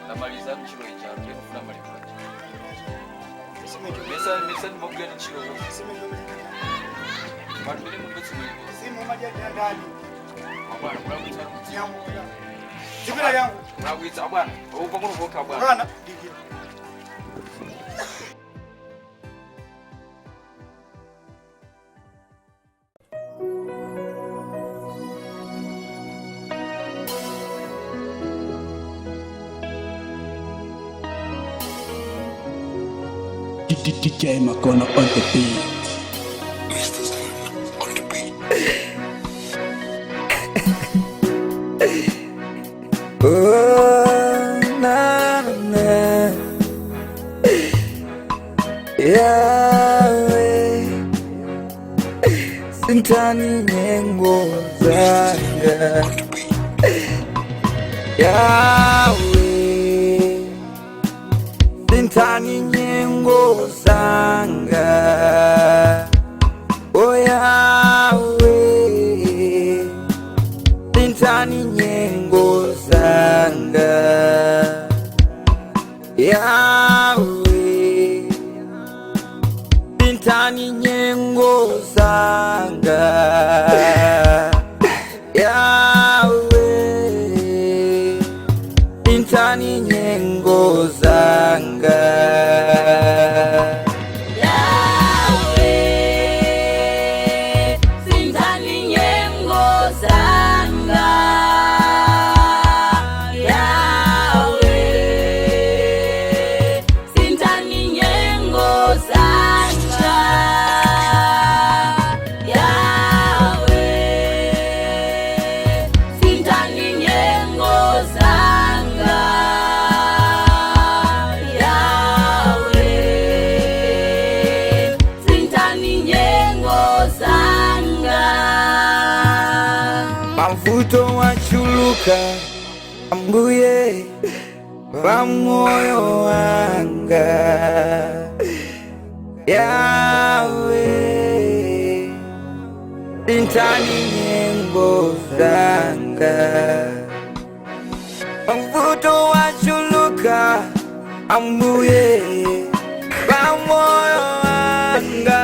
Ndamaliza ntchito ija, ndikufuna malipiro. Mesa mesa ndimagwira ntchito. Pano mene mundipatse malipiro. Abwana, mulakwitsa. Zipita yangu. Mulakwitsa abwana. Pang'ono pokha abwana. Bwana, dikira. DJ Makono on the beat. Oh, na, na. Yahweh, sinthani nyengo zanga. Yahweh, sinthani nyengo zanga. Oh Yahweh, sinthani nyengo zanga. Yahweh, sinthani nyengo zanga. Yahweh, sinthani nyengo zanga. Yahweh, sinthani nyengo zanga. Yahweh, sinthani nyengo zanga. Yahweh, sinthani nyengo zanga. Yahweh, sinthani nyengo zanga. Mavuto wachuluka, ambuye, pamoyo wanga. Yahweh, sinthani nyengo zanga. Mavuto wachuluka, ambuye, pamoyo wanga.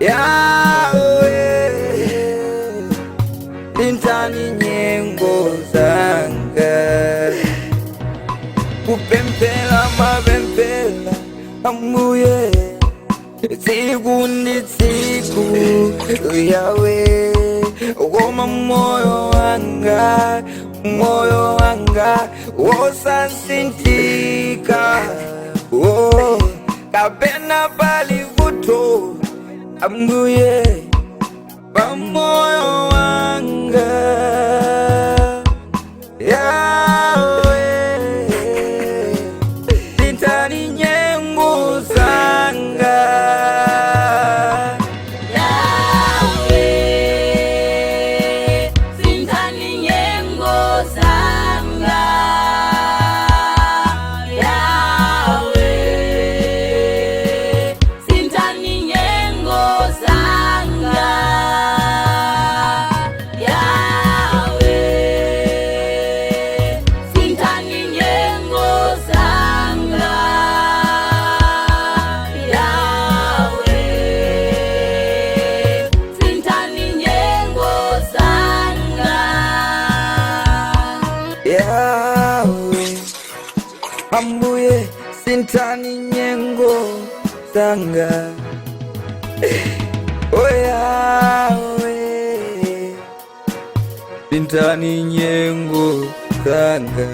Yahweh, sinthani nyengo zanga. Kupemphera mapemphera, ambuye, tsiku ndi tsiku, Yahweh, koma moyo wanga, moyo wanga wosasinthika. Oh, kapena pali vuto, ambuye, pamoyo wanga. Yahweh, sinthani nyengo zanga. Yahweh, sinthani nyengo zanga. Yahweh, sinthani nyengo zanga. Yahweh, sinthani nyengo zanga. Yahweh, sinthani nyengo zanga. Yahweh, ambuye, sinthani nyengo zanga. Oh Yahweh, sinthani nyengo zanga.